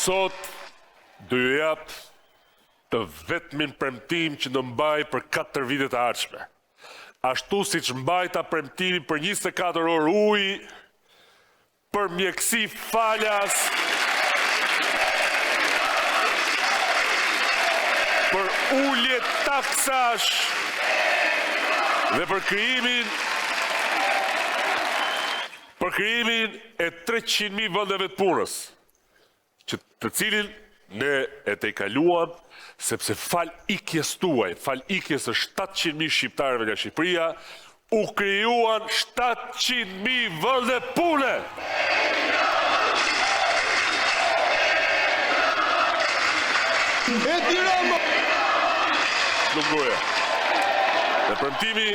Sot do ju jap të vetmin premtim që do mbaj për 4 vitet e ardhshme. Ashtu siç mbajta premtimin për 24 orë ujë, për mjekësi falas, për ulje taksash dhe për krijimin për krijimin e 300.000 vendeve të punës. Që të cilin ne e tejkaluam sepse falë ikjes tuaj, falë ikjes së 700.000 shqiptarëve nga Shqipëria, u krijuan 700.000 vende pune. Edi Rama! Nuk goja. Dhe premtimi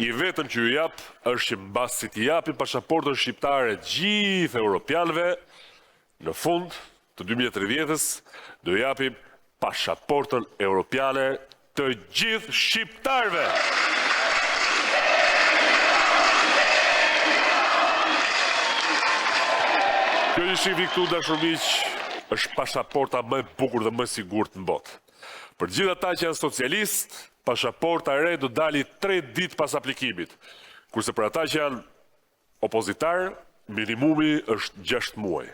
i vetëm që ju jap është që mbasi t'i japim pashaportën shqiptare gjithë europianëve, Në fund të 2030-ës do japim pashaportën europiane të gjithë shqiptarëve. Kjo që shihni këtu dashur miq është pashaporta më e bukur dhe më e sigurt në botë. Për gjithë ata që janë socialistë, pashaporta e re do dali 3 ditë pas aplikimit. Kurse për ata që janë Opozitar, minimumi është 6 muaj.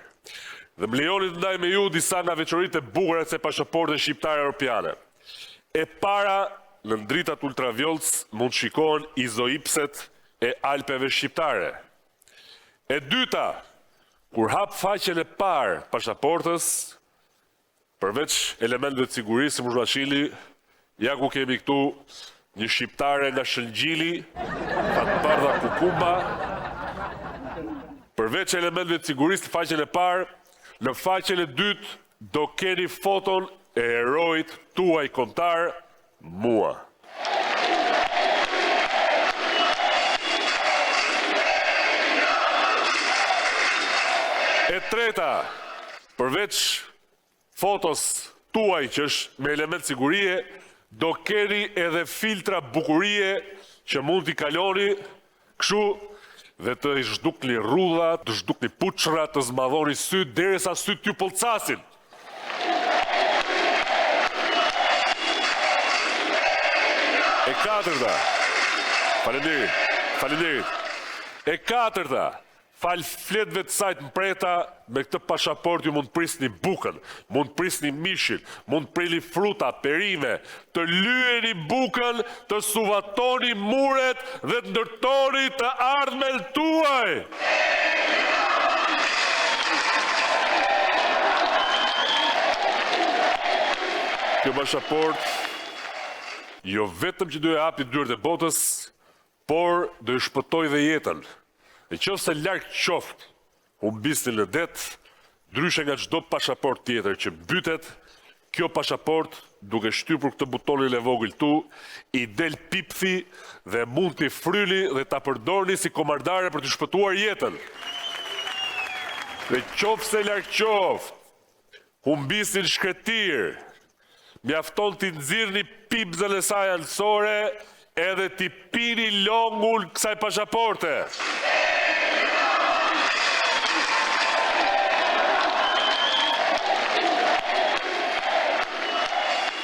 Dhe më lejoni të ndaj me ju disa nga veçoritë e bukura të kësaj pashaporte shqiptare europiane. E para, në dritat ultravjollc mund të shikohen izoipset e Alpeve shqiptare. E dyta, kur hap faqen e parë të pashaportës, Përveç elementëve të sigurisë, si mund ta shihni, ja ku kemi këtu një shqiptare nga Shëngjini, Fatbardha Kukumba. Përveç elementëve të sigurisë në faqen e parë, në faqen e dytë do keni foton e heroit tuaj kombëtar, mua. E treta, përveç fotos tuaj që është me element sigurie, do keni edhe filtra bukurie që mund t'i kaloni kështu dhe të zhdukni rrudha, të zhdukni puçra, të zmadhoni sytë derisa sytë t'ju pëlcasin. E katërta. Faleminderit. Faleminderit. E katërta. Falë fletëve të saj të mprehta, me këtë pashaportë ju mund të prisni bukën, mund të prisni mishin, mund të prini fruta, perime, të lyeni bukën, të suvatoni muret dhe të ndërtoni të ardhmen tuaj. Kjo pashaportë jo vetëm që do ju hapi dyert e botës, Por do ju shpëtojë dhe jetën. Në qoftë se larg qoftë humbisni në det, ndryshe nga çdo pashaportë tjetër që mbytet, kjo pashaportë duke shtypur këtë butonin e vogël këtu, i del pipthi dhe mund t'i fryni dhe ta përdorni si komardare për t'ju shpëtuar jetën. Në qoftë se larg qoftë Humbisni në shkretëtirë, mjafton t'i nxirrni pipëzën e saj anësore edhe t'i pini longun kësaj pashaporte.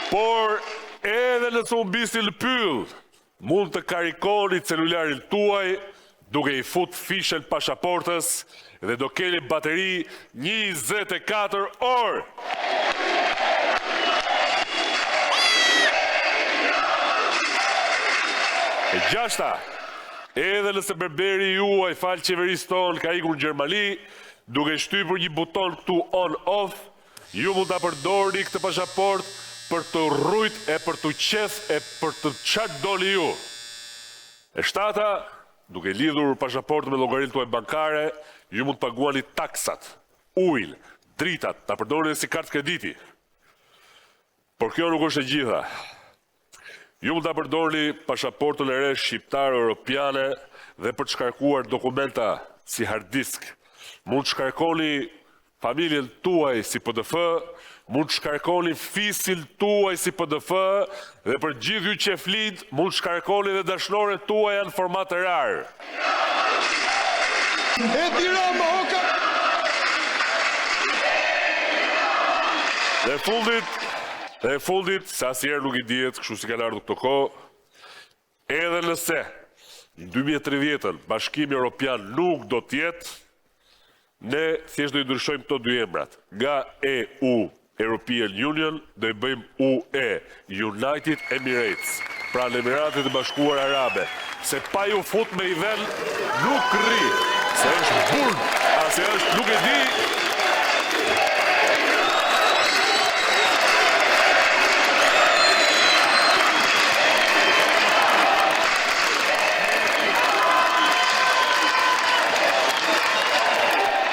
Por edhe nëse humbisni në pyll, Mund të karikoni celularin tuaj duke i fut fishen pashaportës dhe do keni bateri 24 orë. E gjashta, edhe nëse berberi juaj falë qeverisë tonë ka ikur në Gjermani, duke shtypur një buton këtu on-off, Ju mund ta përdorni këtë pashaportë për t'u rrujt e për t'u qeth e për të çfarë doni ju. E shtata, duke lidhur pashaportën me llogarinë tuaj bankare, ju mund të paguani taksat, ujin, dritat, ta përdorni edhe si kartë krediti. Por kjo nuk është e gjitha. Ju mund ta përdorni pashaportën e re shqiptare europiane dhe për të shkarkuar dokumenta si hard disk. Mund të shkarkoni familjen tuaj si PDF, mund të shkarkoni fisin tuaj si PDF dhe për gjithë ju qeflinjtë mund të shkarkoni dhe dashnoret tuaja në format RAR. Edi Rama, o ka... Dhe e fundit, dhe e fundit, se asnjëherë nuk i dihet, kështu si kanë ardhur këto kohë, edhe nëse në 2030-ën Bashkimi Europian nuk do të jetë, ne thjesht do i ndryshojmë këto dy emrat. Nga EU, European Union, do i bëjmë UE, United Emirates, pra në Emiratet e Bashkuara Arabe. Se pa ju fut me i ven, nuk rri, se është burg, a se është nuk e di.